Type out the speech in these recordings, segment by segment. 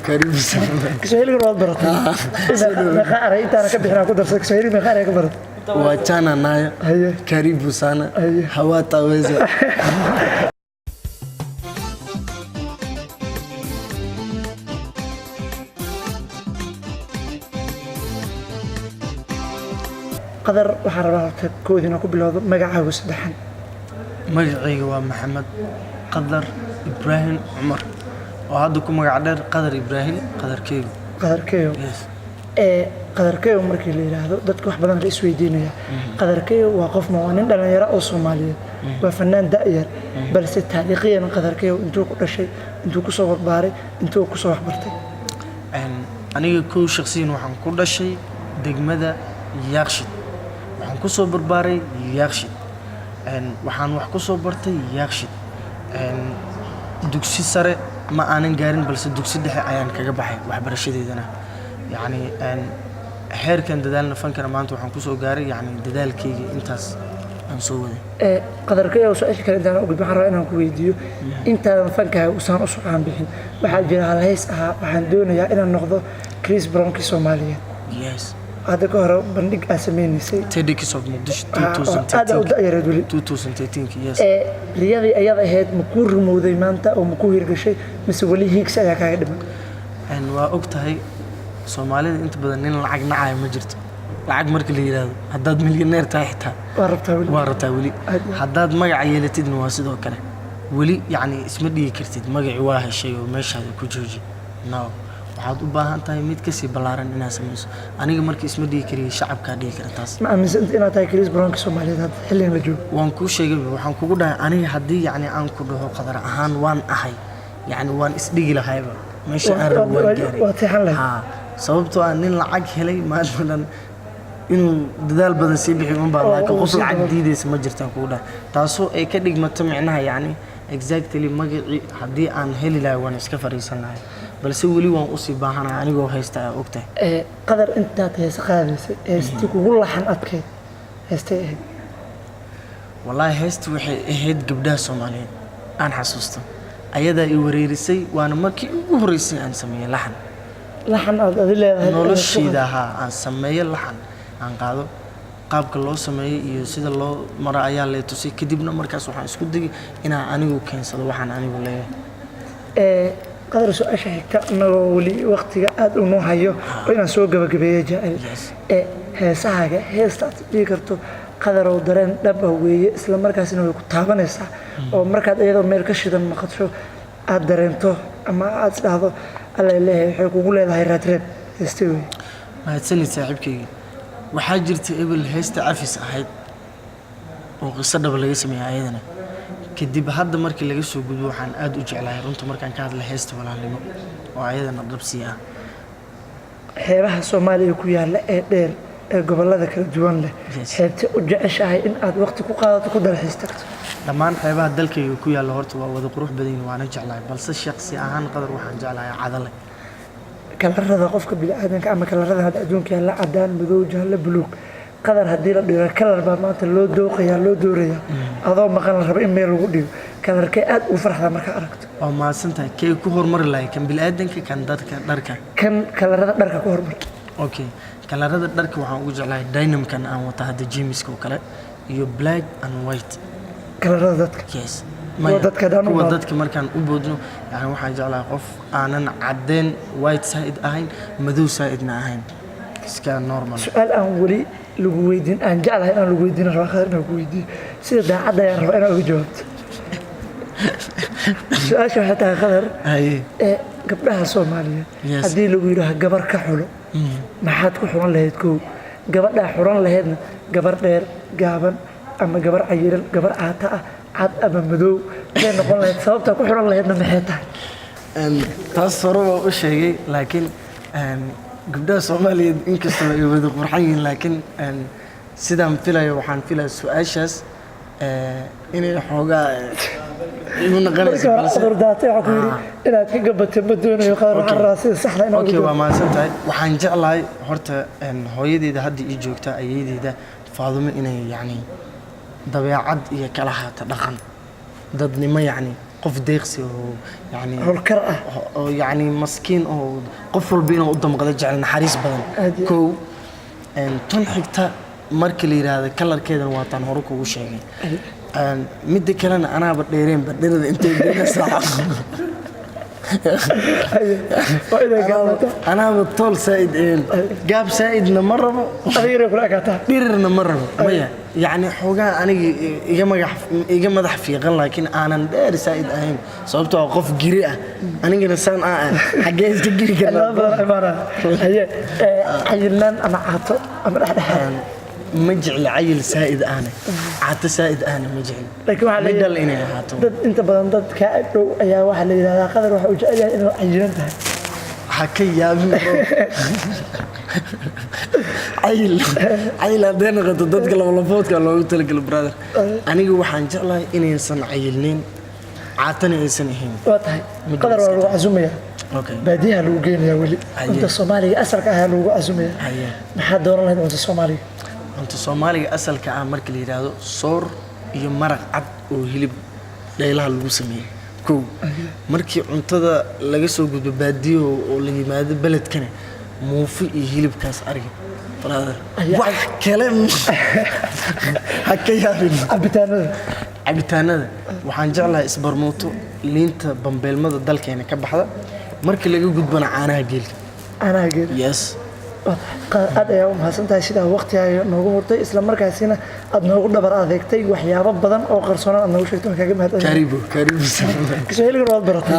Karibu sana. Kiswahiligan waad baratay? Meeqa eray intaana ka bixin aan ku darsaday, Kiswahili meeqa eray ka baratay? Wachana nayo. Haye. Karibu sana. Haye. Hawataweza. Qadar, waxaan rabaa horta koodii inaan ku bilowdo magacaagu saddexan. Magacayga waa Maxamed Qadar Ibraahim Cumar, oo hadda ku magac dheer Qadar Ibraahim Qadarkeygu. Qadarkeyo. Yes. Ee Qadarkeyo markii la yidhaahdo, dadka wax badan la isweydiinaya, Qadarkeyo waa qof ma? Waa nin dhalinyaro oo Soomaaliyeed, waa fanaan da'yar, balse taariikhiyan Qadarkeyo intuu ku dhashay, intuu kusoo barbaaray, intuu kusoo waxbartay? Aniga kow shaqsiyan waxaan ku dhashay degmada Yaaqshid, waxaan ku soo barbaaray Yaaqshid, waxaan wax ku soo bartay Yaaqshid. Dugsi sare ma aanan gaarin, balse dugsi dhexe ayaan kaga baxay waxbarashadeedana. Yacni heerkan dadaalna fankana maanta waxaan kusoo gaaray, yacni dadaalkayga intaas aan soo waday. Ee Qadarkeyo, su-aasha kale intaan u gudbo, waxaan rabaa inaan ku weydiiyo: intaadan fankaaga usaan u socaan bixin, waxaa jira halhays ahaa, "Waxaan doonayaa inaan noqdo Chris Brownkii Soomaaliyeed." Yes. Hadda ka hore bandhig aad sameynaysay TEDx of Muqdisho. Aad u 2013. da'yareed weli. 2013, yes. Ee riyadii ayada ahayd ma kuu rumowday maanta oo ma kuu hirgashay, mise weli hiigsi ayaa kaaga dhiman? Waa og tahay Soomaalida inta badan nin lacag nacayo ma jirto. Lacag marka la yidhaahdo, haddaad milyaneer tahay xitaa waa rabtaa weli. Waa rabtaa weli. Aad iyo aad. Haddaad magac yeelatidna waa sidoo kale weli, yacni isma dhigi kartid magacii waa heshay oo meeshaada ku jooji. No, waxaad u baahan tahay mid kasii ballaaran inaad samayso. Aniga marka isma dhigi kariyo, shacabkaa dhigi kara taas. Ma aaminsanta inaad tahay Chris Brownka Soomaaliyeed hadda xilligan la joogo? Waan kuu sheegay, waxaan kugu dhahay aniga haddii yacni aan ku dhaho qadar ahaan waan ahay, yacni waan isdhigi lahayba meesha aan rabo waan gaaray. Waad seexan lahayd. Haa, sababtoo ah nin lacag helay maanta dhan inuu dadaal badan sii bixiyo un baa, Oo, laakiin uu qof sii lacag daba- diidaysa ma jirtaan kugu dhahay, taasoo ay ka dhigmato micnaha yacni exactly magacii haddii aan heli lahay waan iska fariisan lahay, balse weli waan usii baahanahay anigoo haysta aa ogtahay. Ee Qadar, intaad heese qaadaysay, heestii kugu laxan adkeyd heestay ahayd? Wallaahi heesta waxay ahayd Gabdhaha Soomaaliyeed aan xasuusto, ayadaa i wareerisay, waana markii ugu horreysay aan sameeyey laxan. Laxan aad adi leedahay? Noloshayda ahaa aan sameeyo laxan aan qaado, qaabka loo sameeyo iyo sida loo maro ayaa lay tusay. Kadibna markaas waxaan isku dayay inaan anigu keensado waxaan anigu leeyahay. Ee Qadar, su-aasha xigta, anagoo weli waqtiga aad u noo hayo oo inaan soo gabagabeeyo jecel, ee heesahaaga heesta aad dhihi karto Qadarow dareen dhab ah weeye, isla markaasina way ku taabanaysaa, oo markaad iyadoo meel ka shidan maqasho aad dareento ama aad isdhahdo alla leeyahay waxay kugu leedahay raadreeb, heeste weeye? Mahadsanid saaxiibkayga. Waxaa jirta ebel heesta Cafis ahayd oo qiso dhaba laga sameeyay ayadana. Kadib hadda markii laga soo gudbo, waxaan aad u jeclahay runta markaan ka hadla heesta Walaalnimo oo ayadana dhabsii ah. Xeebaha Soomaaliya ku yaalla ee dheer ee gobollada kala duwan leh, xeebtee u jeceshahay in aad waqti ku qaadato, ku dalxiis tagto? Dhammaan xeebaha dalkayga ku yaalla horta waa wada qurux badan yihiin, waana jeclahay, balse shaqsi ahaan Qadar waxaan jeclahay Cadale. Kalarada qofka bini'aadanka ama kalarada hadda adduunka yaalla, cadaan, madow, jaalle, buluug, Qadar haddii la dhigo kalar baa maanta loo dooqayaa, loo doorayaa, adoo maqan la rabo in meel lagu dhigo, kalarkee aad ugu farxdaa markaa aragto? Waa mahadsantahay. Kee ku horumari lahay, kan bini'aadanka, kan dadka dharka? Kan kalarada dharka ku hormar. Okay, kalarada dharka waxaan ugu jeclahay dynamkan aan wata hadda, jeemiska oo kale, iyo black and white. Kalarada dadka? Yes. Kuwa dadka haddaan u kuwa baahdo. Dadka markaan u boodno, yani waxaan jeclahay qof aanan cadeen white side ahayn, madow side-na ahayn, iska normal. Su-aal aan weli lagu weydiin, aan jeclahay inaan lagu weydiin rabaa Qadar inaan ku weydiiyo, sida daacadda ayaan rabaa inaad uga jawaabto. Su-aasha waxay tahay, Qadar, Haye. ee gabdhaha Soomaaliyeed, haddii lagu yidhaaho gabar ka xulo, maxaad ku xulan lahayd? Kow, gabadhaa xulan lahaydna, gabar dheer, gaaban, ama gabar cayiran, gabar caata ah, cad ama madow, maxay noqon lahayd? Sababtaa ku xulan lahaydna maxay tahay? Taas hore waa u sheegay, laakiin gabdhaha Soomaaliyeed inkastoo ay wada qurxan yihiin, laakiin sidaan filayo, waxaan filaya su-aashaas inay xoogaa igu naqanayso. Markii hore balse cudur daatay, waxaa ku yidhi inaad ka gabatay ma doonayo Qadar, waxaan rabaa sida saxda inaad Okay, uga waa jawaabto. mahadsan tahay. Waxaan jeclahay horta hooyadeyda hadda ii joogta, ayeydeyda Faadumo, inay yacni dabeecad iyo kala haata dhaqan dadnimo yacni. Qof deeqsi oo yani Howlkar ah. oo yani maskiin oo qof walba inuu u damqado jecel, naxariis badan. Aad iyo Kow. Tan xigta marka la yidhaahdo colorkeedana waa taan hore kugu sheegay. Midda kalena anaaba dheereenba dherada intay geynaysaa. Haye, waa inay gaabato. Anaaba tool saa'id een gaab saa'idna ma rabo. Adiga kula ekaataa. Dhirirna ma rabo, maya. Yacni xoogaa aniga iga magax iga madax fiiqan, laakiin aanan dheer saa'id ahayn, sababtoo ah qof giri ah anigana saan aa ah, xaggee iska giri Laba karnaa? Badan imaanaa. Haye, cayilnaan ama caato ama dhexdhexaad? Ma jecli cayil saa'id ahne, caato saa'id ahne ma jecli. Laakiin waxaa la Middle inay ahaato. Dad inta badan dad kaa ag dhow ayaa waxaa la yidhahdaa Qadar waxa uu jecel yahay inuu cayilan tahay. Ha ka yaabin bro, cayil cayil hadday noqoto dadka labalafoodka loogu talagalo. Brother, aniga waxaan jeclahay inaysan cayilnayn, caatana aysan ahayn. Waa tahay. Qadar, waa lagu casumaya. Okay. Baadiyaha lagu geynayaa weli. Haye. Cunta Soomaaliga asalka ahaa lagu casumaya. Haye. Maxaa dooran lahayd cunta Soomaaliga? Cunto Soomaaliga asalka ah marka la yidhaahdo, soor iyo maraq cad oo hilib dhaylaha lagu sameeyey. Kow, markii cuntada laga soo gudbo baadiyo oo la yimaado beledkana, muufo iyo hilibkaas ariga, brother. Wax kale ha ka yaabin. Cabitaanada? Cabitaanada waxaan jeclahay isbarmuuto, liinta bambeelmada dalkeena ka baxda. Marka laga gudbana, caanaha geelka. Caanaha geela. Yes. Aad ayaa u mahadsan tahay sidaa waqtigaaga noogu hurtay, isla markaasina aad noogu dhabar adeegtay, waxyaabo badan oo qarsoonaan aad noogu sheegtay. Waan kaaga mahadcelinayaa. Karibu, karibu. Kiswahiligan waad baratay.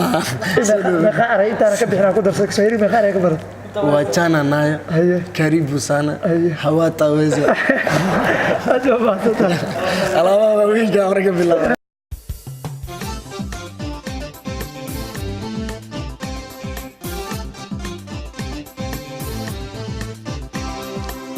Meeqa eray intaana ka bixin aan ku darsaday? Kiswahili meeqa eray ka baratay? Wachana nayo. Haye. Karibu sana. Haye. Hawataweza. Aad baa mahadsan tahay. Alaabaha waaweynka hore ka bilaaba.